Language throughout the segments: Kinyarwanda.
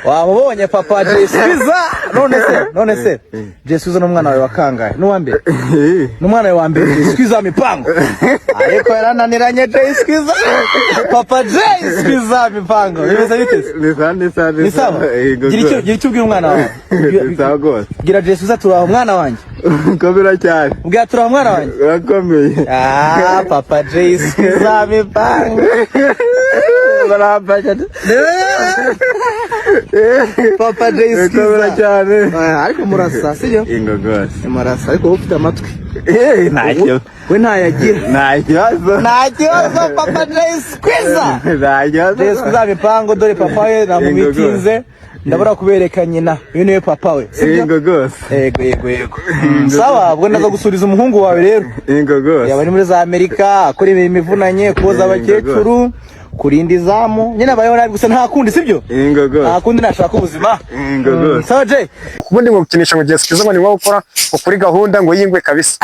Wamubonye papa Jay Squeezer? None se Jay Squeezer ni umwana wawe wa kangahe? N'uwa mbere? Ni umwana wawe wa mbere, Jay Squeezer mipango. Ariko yarananiranye Jay Squeezer. Papa Jay Squeezer mipango. Bimeze bite se? Ni sawa, ni sawa. Ni sawa? Gira icyo ubwira umwana wawe. Ni sawa rwose. Bwira Jay Squeezer turaho mwana wanjye. Komera cyane. Bwira turaho mwana wanjye. Urakomeye. Ah, Papa Jay Squeezer mipango. Baramfasha. Papa Jay Komera Squeezer. cyane. Ah, ariko murasa, sibyo? Ingo rwose. Murasa, ariko wowe ufite amatwi. Nta kibazo. We ntayagira. Nta kibazo. Nta kibazo, Papa Jay Squeezer. Nta kibazo. Jay Squeezer mipango, dore papa we namumitinze. Ndabura kubereka nyina. Uyu niwe papa we. Sibyo? Ingo rwose. Yego. Sawa, ubwo ndaza gusuriza umuhungu wawe rero. Ingo rwose. Yaba ari muri za Amerika, akora imirimo ivunanye, koza abakecuru, kurinda izamu. Nyine abayeho nabi gusa nta kundi, sibyo? Ingo rwose. Nta kundi nashaka ubuzima. Ingo rwose. Sawa Jay. Ubundi ngo gukinisha ngo Jay Squeezer ngo ni wowe ukora ngo kuri gahunda ngo yingwe kabisa.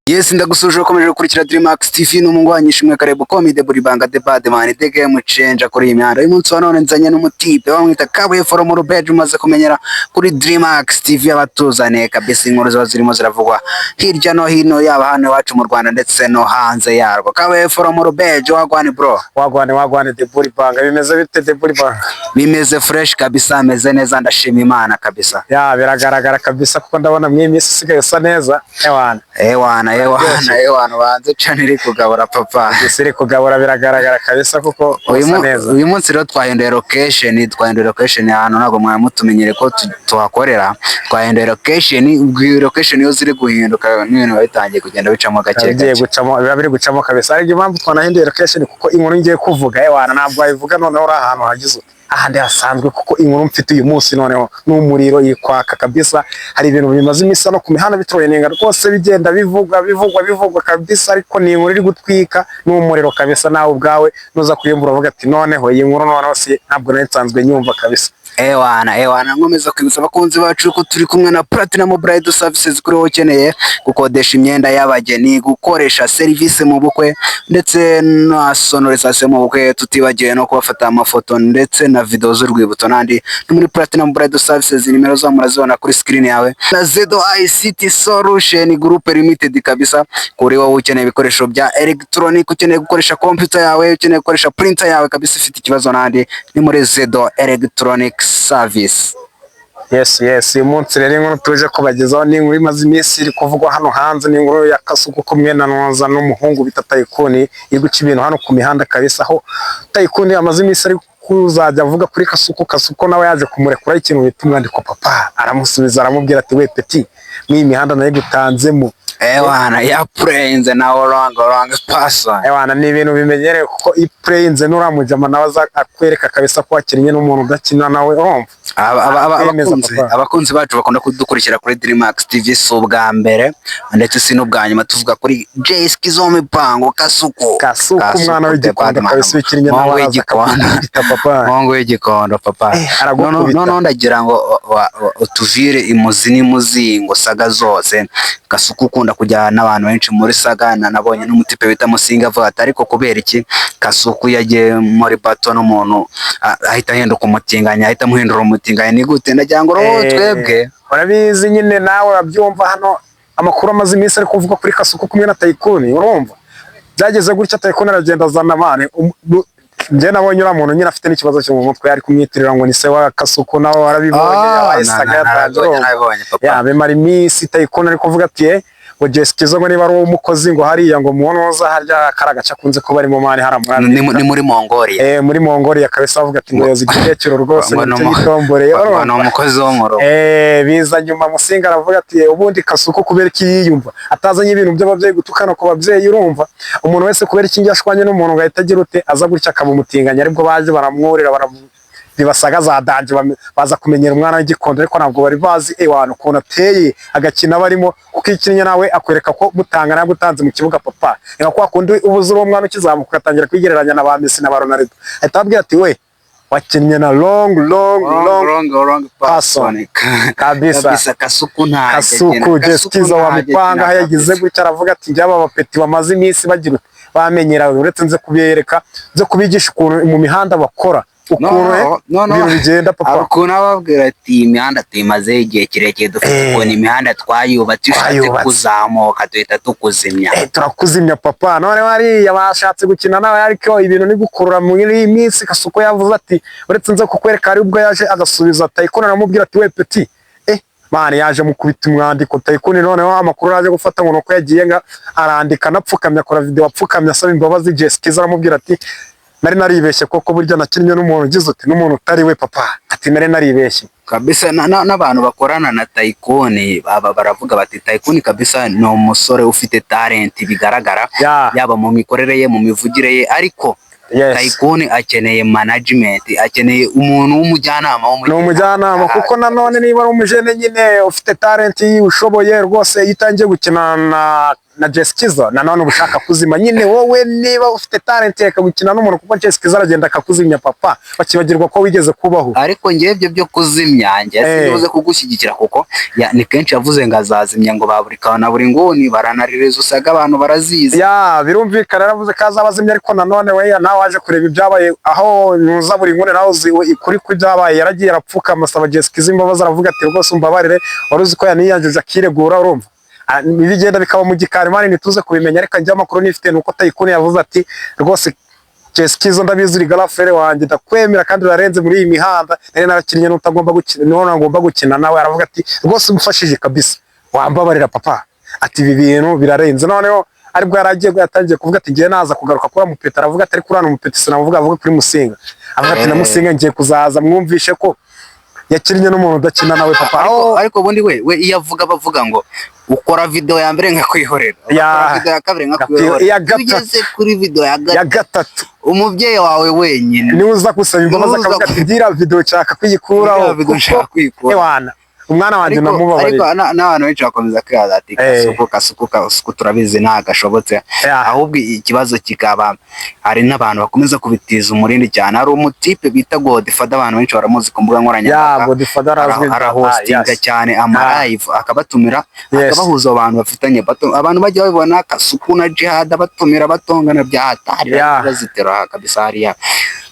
Yes, ndagusuje ukomeje gukurikira Dreamax TV n'umungwanyi ishimwe Karebo Comedy buri banga the bad man the game changer kuri iyi mihanda. Uyu munsi wa none nzanye n'umutipe bamwita Kabuye from Rubeje, umaze kumenyera kuri Dreamax TV, abatuzaniye kabisa inkuru ziba zirimo ziravugwa hirya no hino, yaba hano iwacu mu Rwanda ndetse no hanze yarwo. Kabuye from Rubeje, wagwan bro? Wagwan, wagwan the buri banga, bimeze bite the buri banga? Bimeze fresh kabisa, ameze neza, ndashima Imana kabisa. Ya, biragaragara kabisa kuko ndabona mw'iyi minsi usigaye usa neza ewana. Ewana, ewana, ewana, banze cane iri kugabura papa. Gusa iri kugabura biragaragara kabisa kuko Uyu usa neza. Uyu munsi rero twahinduye location ahantu ntabwo mwari mutumenyere ko tuhakorera. Twahinduye location, ubwo iyo location iyo ziri guhinduka n'ibintu biba bitangiye kugenda bicamo gake bigiye gake. Gucamo, biba biri gucamo kabisa. Ariko impamvu twanahinduye location kuko inkuru ngiye kuvuga ewana ntabwo wayivuga noneho uri ahantu hagize ahandi hasanzwe, kuko inkuru mfite uyu munsi noneho n'umuriro yikwaka kabisa. Hari ibintu bimaze iminsi no ku mihanda bitroyeninga rwose, bigenda bivugwa bivugwa bivugwa kabisa, ariko ni inkuru iri gutwika n'umuriro kabisa. Nawe ubwawe nuza kuyumva uravuga ati noneho iyi nkuru noneho si ntabwo nari nsanzwe nyumva kabisa. Ewana, ewana, nkomeza kwibutsa abakunzi bacu ko turi kumwe na Platinum Bridal Services, kuri wowe ukeneye gukodesha imyenda y'abageni, gukoresha serivisi mu bukwe ndetse na sonorisation mu bukwe, tutibagiwe no kubafata amafoto ndetse na video z'urwibutso n'andi. Ni muri Platinum Bridal Services, nimero zabo murazibona kuri screen yawe. Na Zedo ICT Solution Group Limited kabisa, kuri wowe ukeneye ibikoresho bya electronic, ukeneye gukoresha computer yawe, ukeneye gukoresha printer yawe kabisa ifite ikibazo n'andi, ni muri Zedo Electronic Service. Yes, uyu munsi rero inkuru tuje kubagezaho ni inkuru imaze iminsi iri kuvugwa hano hanze, ni inkuru ya Kasuku kumwe na Noza n'umuhungu bita Tayikuni, iri guca ibintu hano ku mihanda kabisa, aho Tayikuni amaze iminsi ari kuzajya avuga kuri Kasuku. Kasuku nawe yaje kumurekura ikintu bita umwandiko papa, aramusubiza aramubwira ati we petit, mw'iyi mihanda nayo gutanzemo. Ewana, yapureyinze nawe wrong person. Ewana, ni ibintu bimenyerewe kuko ipureyinze n'uramujama nawe aza akwereka kabisa ko wakinnye n'umuntu udakina nawe, urumva. Kwemeza papa. Abakunzi bacu bakunda kudukurikira kuri Dreamax TV, si ubwa mbere ndetse si n'ubwa nyuma tuvuga kuri Jay Skizo Mipango Kasuku. Kasuku umwana w'Igikondo kabisa, ukinnye nawe Mungu araza w'Igikondo. akakubita papa. Mungu w'Igikondo papa. Aragukubita. Noneho ndagira ngo utuvire imuzi n'imuzingo saga zose. Kasuku ukunda kujyana n'abantu benshi muri saga, na nabonye n'umutipe bita Musinga avuga ati ariko kubera iki Kasuku yagiye muri bato n'umuntu ahita ahinduka umutinganyi, ahita amuhindura umutinganyi, ni gute? Ndagira ngo roho twebwe Urabizi nyine nawe urabyumva, hano amakuru amaze iminsi ari kuvuga kuri Kasuku kumwe na Tayikuni, urumva byageze gutya Tayikuni aragenda azana amane. Njye nabonye uriya muntu nyine afite n'ikibazo cyo mu mutwe, ari kumwitirira ngo ni se wa Kasuku, nawe warabibonye, yabaye saga yatanze, urumva. Narabibonye papa. Ya, bimara iminsi Tayikuni ari kuvuga ati ngo Jay Squeezer ngo niba ari uwo mukozi ngo hariya ngo munoza harya kari agace akunze kuba arimo mani hariya muri Ni muri Mongolia. Muri Mongolia kabisa, avuga ati ngo yoza igikecuru rwose Ngo ni nicyo gitomboreye, ngo urumva. ni umukozi wo mu rugo. Biza nyuma Musinga aravuga ati ubundi Kasuku kubera iki yiyumva atazanye ibintu by'ababyeyi gutukana ku babyeyi, urumva umuntu wese kubera iki ashwanye n'umuntu ngo ahita agira ute aza gutya akaba umutinganya? Aribwo baje baramworera bibasaga za danje, baza kumenyera umwana w'Igikondo, ariko ntabwo bari bazi ewana ukuntu ateye agakina barimo, kuko iyo ukinnye nawe akwereka ko mutanga nawe utanze mu kibuga papa. Ni nka kwa kundi ubuze uwo mwana ukizamuka ugatangira kwigereranya na ba Messi na ba Ronaldo, ahita ababwira ati we Wakinnye na wrong, wrong, wrong wrong, wrong person. person. Kabisa. Kabisa, Kasuku ntajya Kasuku Jay Squeezer wa mipanga, aho yagize gutya aravuga ati njyaba abapeti bamaze iminsi bagira bamenyera, uretse nze kubereka, nze kubigisha ukuntu mu mihanda bakora, ukuntu No, no. ibintu bigenda, Hari papa. ukuntu ababwira ati iyi mihanda tuyimazeho igihe kirekire, dufite ukuntu imihanda twayubatse, iyo ushatse Twayubatse. kuzamuka duhita tukuzimya. Turakuzimya, papa. None hariya bashatse gukina nawe, ariko ibintu ni gukurura muri iyi minsi. Kasuku yavuze ati uretse nze kukwereka. Hari ubwo yaje agasubiza Taikun, aramubwira ati we petit, man, yaje mukubita umwandiko Taikun. Noneho amakuru yaje gufata ngo nuko yagiye nga arandika anapfukamye, akora video apfukamye asaba imbabazi Jay Squeezer, aramubwira ati nari naribeshye koko, burya nakinnye n'umuntu ugize uti n'umuntu utari we, papa, ati nari naribeshye. Kabisa, n'abantu bakorana na Taikun aba baravuga bati Taikun kabisa ni umusore ufite talent bigaragara, yaba mu mikorere ye, mu mivugire ye, ariko Taikun akeneye management, akeneye umuntu w'umujyanama. Ni umujyanama, kuko nanone niba ari umujene nyine ufite talent, ushoboye rwose, iyo utangiye gukina na Jay Squeezer, nanone uba ushaka kuzima nyine. Wowe niba ufite talent, reka gukina n'umuntu, kuko Jay Squeezer aragenda akakuzimya, papa, bakibagirwa ko wigeze kubaho. Ariko ngewe ibyo byo kuzimya njye sinbuze kugushyigikira, kuko ni kenshi yavuze ngo azazimya, ngo ba buri kantu na buri nguni baranaririza, usanga abantu barazizi. Ya, birumvikana, yaravuze ko azabazimya, ariko nanone we nawe waje kureba ibyabaye aho nuza buri nguni, nawe uzi kuri ko ibyabaye, yaragiye arapfukama asaba Jay Squeezer imbabazi, aravuga ati rwose umbabarire, wari uzi ko yaniyanjuje akiregura. Urumva, ibigenda bikaba mu gikari, man, ntituze kubimenya. Ariko njye amakuru nifite ni uko Taikun yavuze ati rwose Jay Squeezer, ndabizi uri grand frère wanjye, ndakwemera kandi urarenze muri iyi mihanda, nari narakinnye n'utagomba gukina, niho nagomba gukina nawe. Aravuga ati rwose umfashije kabisa, wambabarira, papa, ati ibi bintu birarenze. Noneho aribwo yaragiye yatangiye kuvuga ati ngiye naza kugaruka kuri mupeta, aravuga ati ariko uriya mupeta sinamuvuga, avuga kuri Musinga, avuga ati na Musinga ngiye kuzaza mwumvishe ko yakinnye n'umuntu udakina nawe, papa. Ariko ubundi we iyo avuga bavuga ngo ukora video ya mbere nkakwihorera, ukora video ya kabiri nkakwihorera, Iya iyo gatatu. ugeze kuri video ya Ya gatatu, gatatu, umubyeyi wawe wenyine niwe uza gusaba imbabazi, Niwe uza akavuga ati byiriya video nshaka kuyikuraho, Iriya video kuko nshaka kuyikuraho. ewana umwana wanjye ariko namubabarira. ariko n'abantu benshi bakomeza kwibaza ati Kasuku, Kasuku, Kasuku turabizi ntabwo gashobotse. Ahubwo ikibazo kikaba hari n'abantu bakomeza kubitiza umurindi cyane. Hari umutipe bita Godfather, abantu benshi baramuzi ku mbuga nkoranyambaga. Ya, Godfather arazwi. Arahostinga cyane ama live, akabatumira, akabahuza abantu bafitanye bato, abantu bajya babibona Kasuku na Jihad batumira batongana bya hatari, bazitera kabisa hariya.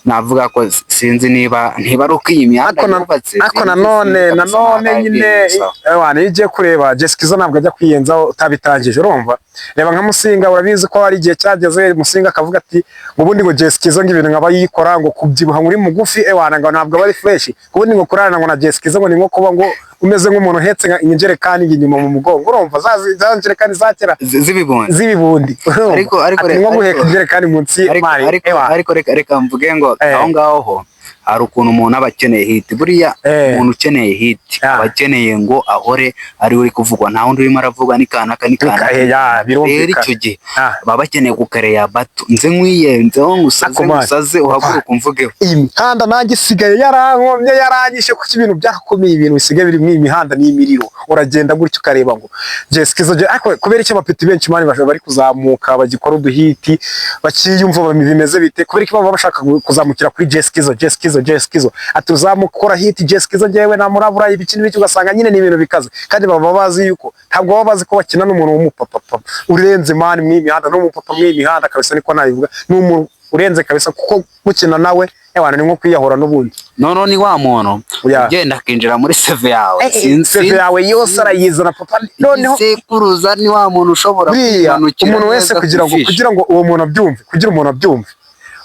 Navuga ko sinzi niba ari uko iyi mihanda yubatse, ariko sinzi, nanone sinzi kabisa, nanone ntabwo nyine ari sawa. Ewana, iyo ugiye kureba Jay Squeezer ntabwo ajya kwiyenzaho utabitangije. Urumva, reba nka Musinga, urabizi ko hari igihe cyageze Musinga akavuga ati ngo ubundi ngo Jay Squeezer ngo ibintu nkaba yikora, ngo kubyibuha ngo uri mugufi, ewana, ngo ntabwo aba ari fresh, ubundi ngo kurarana ngo na Jay Squeezer ngo ni nko kuba ngo umeze nk'umuntu uhetse nka injerekani inyuma mu mugongo. Urumva za njerekani za kera z'ibibundi. Z'ibibundi, urumva? Ariko Ati nko guheka injerekani munsi ariko mari ariko ewana. Ariko reka mvuge ngo aho ngaho ho hari ukuntu umuntu aba akeneye hit buriya. Umuntu ukeneye hit aba akeneye ngo ahore ari we uri kuvugwa, nta wundi urimo aravugwa, ni kanaka, ni kanaka. Ya, Rero birumvikana. icyo gihe baba bakeneye gukareya bato, nze nkwiyenzeho ngusaze, Ako man. ngusaze uhaguruke umvugeho. Iyi mihanda nanjye isigaye yarankomye, yaranyishe, kuko ibintu byarakomeye, ibintu bisigaye biri muri iyi mihanda ni imiriro. Uragenda gutyo ukareba ngo Jay Squeezer, ariko kubera icyo abapeti benshi, man, bari kuzamuka bagikora uduhiti bakiyumva bimeze bite? Kubera ko baba bashaka kuzamukira kuri Jay Squeezer, Jay Squeezer, Jay Squeezer, ati uzamuka ukora hit, Jay Squeezer, njyewe namurabura ibiki n'ibiki, ugasanga nyine ni ibintu bikaze, kandi baba bazi yuko ntabwo baba bazi ko bakina n'umuntu w'umupapa, papa urenze, man, mw'iyi mihanda, n'umupapa mw'iyi mihanda kabisa, niko nabivuga, ni umuntu urenze kabisa, kuko gukina nawe, ewana, ni nko kwiyahura n'ubundi. Noneho ni wa muntu ugenda akinjira muri CV yawe. CV yawe yose arayizana, papa, noneho Isekuruza ni wa muntu ushobora buriya kwimanukira umuntu wese neza kugira ku ngo ifishi. Kugira ngo uwo muntu abyumve, kugira umuntu abyumve,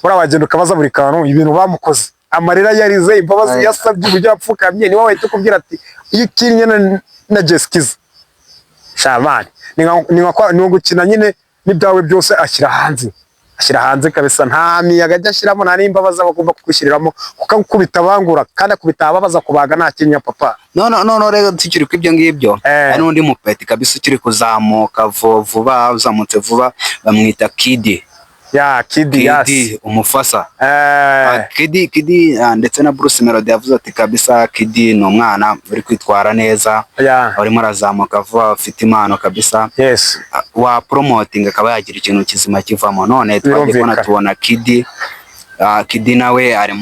buriya wagenda ukabaza buri kantu, ibintu bamukoze, amarira yarize, imbabazi yasabye, uburyo yapfukamye, niwe wahita ukubwira ati iyo ukinnye na Jay Squeezer, shamani, ni nka gukina nyine n'ibyawe byose ashyira hanze, ashyira hanze kabisa, nta miyaga ajya ashyiramo, nta n'imbabazi aba agomba kugushyiriramo, kuko akubita abangura kandi akubita ababaza kubaga nta kinya, papa. No, rero tukiri ku ibyo ngibyo, hari n'undi mupeti kabisa ukiri kuzamuka vuba, uzamutse vuba, bamwita Kidi. Ya, Kidi, yes. Kidi umufasa. Kidi, ndetse na Bruce Melody yavuze ati kabisa Kidi ni umwana uri kwitwara neza, urimo arazamuka vuba, ufite impano kabisa, wa promoting akaba yagira ikintu kizima kivamo. None twagiye kubona Birumvikana. tubona Kidi, Kidi nawe ari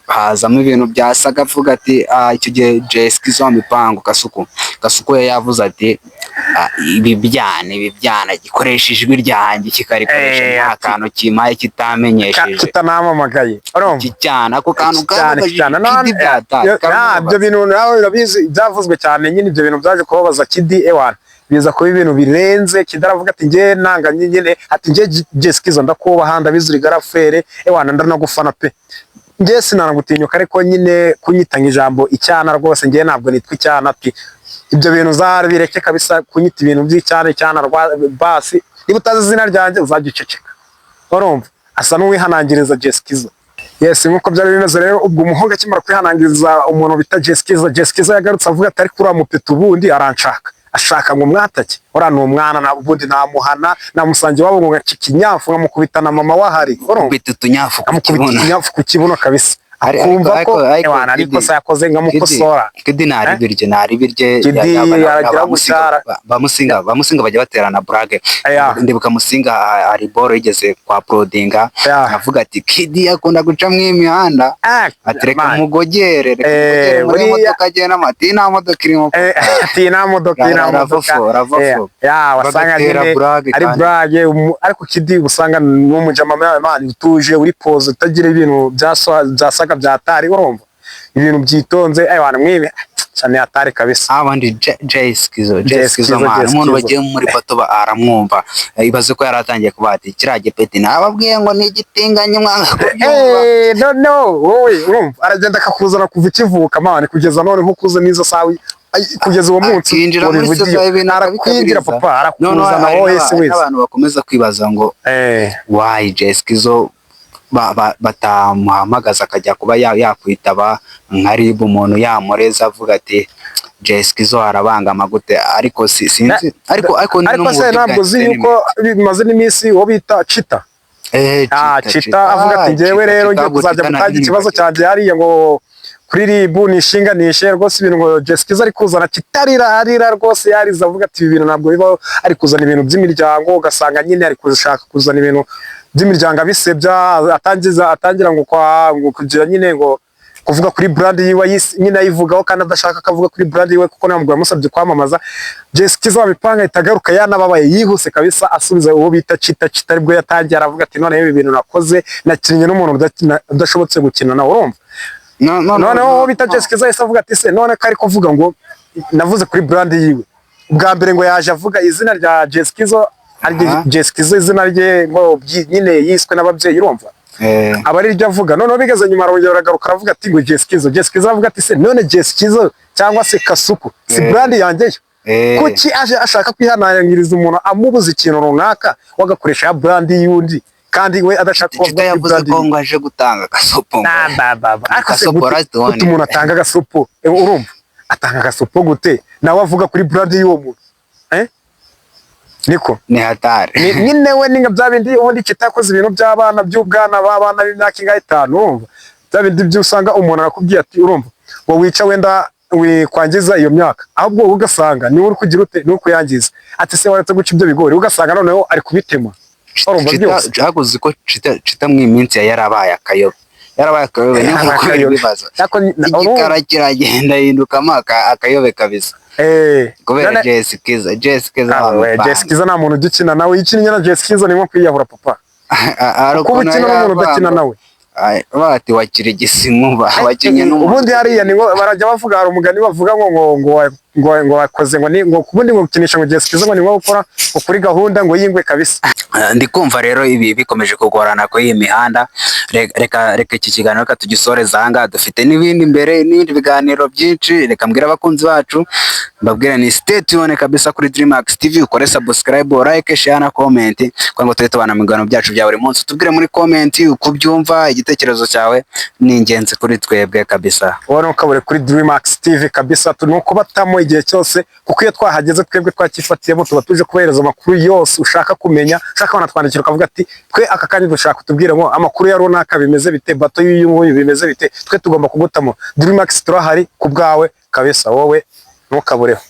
Hazamo ibintu byasaga, avuga ati icyo gihe Jay Skizzo wa Mipango, Kasuku, Kasuku we yavuze ati: "Ah, ibi byana gikoresha ijwi ryanjye, kikarikoresha nta kantu kimpaye, kitamenyesheje, Kitanamamagaye, urumva? Iki cyana, ako kantu Cyane kababaje cyane. Kidi byataye. Ibyo bintu nawe urabizi, byavuzwe cyane nyine. Ibyo bintu byaje kubabaza Kidi, ewana, biza kuba ibintu birenze. Kidi aravuga ati: "Njye nanga nyine," ati: "Njye Jay Skizzo ndakubaha, ndabizi uri grand frère, ewana, ndanagufana pe, njye sinanagutinyuka, ariko nyine kunyita ijambo icyana rwose, njye ntabwo nitwa icyana." Ati: "Ibyo bintu uzabireke kabisa, kunyita ibintu by'icyana, icyana basi niba utazi izina ryanjye uzajya uceceka." Urumva, asa n'uwihanangiriza Jay Skizzo. Yes, nkuko byari bimeze rero, ubwo umuhungu akimara kwihanangiriza umuntu bita Jay Skizzo, Jay Skizzo yagarutse avuga ati: "Ariko uriya mupeta ubundi aranshaka, ashaka ngo mwatake, uriya ni umwana, na ubundi namuhana, namusangiye iwabo ngo ngaca ikinyafu, nkamukubita na mama wahari." Urumva? Kubita utunyafu ku Amukubita kibuno. ikinyafu ku kibuno kabisa, akumva ko ewana ari ikosa yakoze, nkamukosora. Kidi ntaribirye, ntaribirye. Kidi aragira gushara. Bamusinga bajya baterana burage. Ndibuka Musinga hari boro yigeze kwa prodinga, avuga ati: "Kidi akunda guca mu imihanda," ati: "Reka Man. mugogere, reka mugogere muri modoka agenda," ati: "Nta modoka irimo." Ati: "Nta modoka, nta modoka." Ravafo, ravafo. Ya, wasanga Bagatera nyine burage ari kandi. burage, ariko Kidi usanga ni umujama man utuje, uri pose, utagira ibintu byasaga byatari, urumva, ibintu byitonze, ayo mwibe cyane, atari kabisa. Abandi Jay Skizzo, Jay Jay Skizzo Skizzo, man, Jay umuntu Skizzo. bagiye muri bato aramwumva. Ibaze ko yari atangiye kuba ati: "Kiriya gipeti nababwiye ngo ni igitinganyi, mwanga kubyumva." No no, wowe urumva aragenda akakuzana kuva ukivuka man kugeza none, nko kuza n'izo sawa, kugeza uwo munsi Akinjira muri wabivugiye. saison ibintu Arakwinjira akabikabiriza. papa, Noneho arakuzana hari wowe wese hari wese. n'abantu bakomeza kwibaza ngo why Jay Skizzo batamuhamagaza akajya kuba yakwitaba nka RIB, umuntu yamureza avuga ati: "Jay Skizzo arabangama gute?" Ariko sinzi, ariko ni no Ariko mu se buryo bwa ntabwo uzi yuko bimaze n'iminsi uwo bita Chita Chita, Chita avuga ati: "Njyewe rero ngiye kuzajya gutanga ikibazo cyanjye hariya ngo kuri RIB, nishinganishe rwose ibintu ngo Jay Skizzo ari kuzana." Chita arira, arira rwose, yarize avuga ati: "Ibi bintu ntabwo bibaho, ari kuzana ibintu by'imiryango." Ugasanga nyine ari gushaka kuzana ibintu by'imiryango, abisebya, atangiza, atangira ngo kwa ngo kugira nyine ngo kuvuga kuri brand yiwe, nyine ayivugaho kandi adashaka ko avuga kuri brand yiwe, kuko ntabwo yamusabye kwamamaza. Jay Skizzo wabipanga ahita agaruka yanababaye yihuse kabisa, asubiza uwo bita Chita. Chita aribwo yatangiye aravuga ati: "Noneho ibi bintu nakoze, nakinnye n'umuntu udashobotse gukina nawe." Urumva? No, no, no, Noneho uwo no, bita no. Jay Skizzo yahise avuga ati: "Se none ko ari kuvuga ngo navuze kuri brand yiwe?" Bwa mbere ngo yaje avuga izina rya Jay Skizzo ari Jay Skizzo, izina rye ngo nyine yiswe n'ababyeyi, urumva, aba ari ryo avuga. Noneho bigeze nyuma arongera aragaruka aravuga ati ngo Jay Skizzo. Jay Skizzo aravuga ati: "Se none Jay Skizzo cyangwa se Kasuku si brand yanjye yo? Kuki aje ashaka kwihanangiriza umuntu amubuza ikintu runaka, wagakoresha ya brand y'undi, kandi we adashaka ko Chita avuga kuri yavuze brand ko yiwe?" ngo aje gutanga agasopo ngo Na, ba, ba, ba. Ariko se Gasopo gute right one. gute umuntu atanga agasopo? Urumva, atanga agasopo gute nawe avuga kuri brand y'uwo muntu? Niko Ni hatari. Nyine we ni nka bya bindi ubundi kitakoze, ibintu by'abana, by'ubwana, b'abana b'imyaka ingahe, 5, urumva, bya bindi byo usanga umuntu arakubwiye ati, urumva, ngo wica wenda wikwangiza iyo myaka, ahubwo wowe ugasanga niwe uri kugira ute, niwe uri kuyangiza. Ati: "Se waretse guca ibyo bigori?" Ugasanga noneho ari kubitema, urumva byose. Hakuze ko Chita mu minsi ya yarabaye akayobe, yarabaye akayobe, niyo Yarabaye mpamvu kubera akayobe. ibibazo Ariko igikara kiragenda yindukamo akayobe kabisa kubera none- Jay Skizzo, Jay Skizzo Ah, we, wamupanga. Jay Skizzo nta muntu ujya ukina nawe. Iyo ukinnye na Jay Skizzo ni nko kwiyahura papa, Hari kuko uba ukuntu ukina n'umuntu udakina yavanga. nawe. Ay, bati wakirigisa inkuba, wakinnye n'umuntu. Ubundi hariya ni barajya bavuga, hari umugani bavuga ngo wakoze ngo ni ngo ubundi ngo gukinisha ngo Jay Skizzo ngo ni nko gukora ngo kuri gahunda ngo y'ingwe kabisa. Ndi kumva rero ibi bikomeje kugorana kuri iyi mihanda. Reka iki kiganiro reka tugisoreze aha ngaha, dufite n'ibindi imbere n'ibindi biganiro byinshi. Reka mbwire abakunzi bacu, mbabwire ni stay tuned kabisa kuri Dreamax TV, ukore subscribe, like, share na comment kugira ngo tujye tubana mu biganiro byacu bya buri munsi. Tubwire muri comment uko ubyumva, igitekerezo cyawe ni ingenzi kuri twebwe kabisa. Wowe ntukabure kuri Dreamax TV kabisa, ni ukubatamo igihe cyose, kuko iyo twahageze twebwe twakifatiyemo, tuba tuje kubahereza amakuru yose ushaka kumenya. Ushaka wanatwandikira ukavuga ati: "Twe aka kanya dushaka kutubwira ngo amakuru ya runaka bimeze bite, bato y'uyu nguyu bimeze bite?" Twe tugomba kugutamo. Dreamax turahari ku bwawe kabisa, wowe ntukabureho.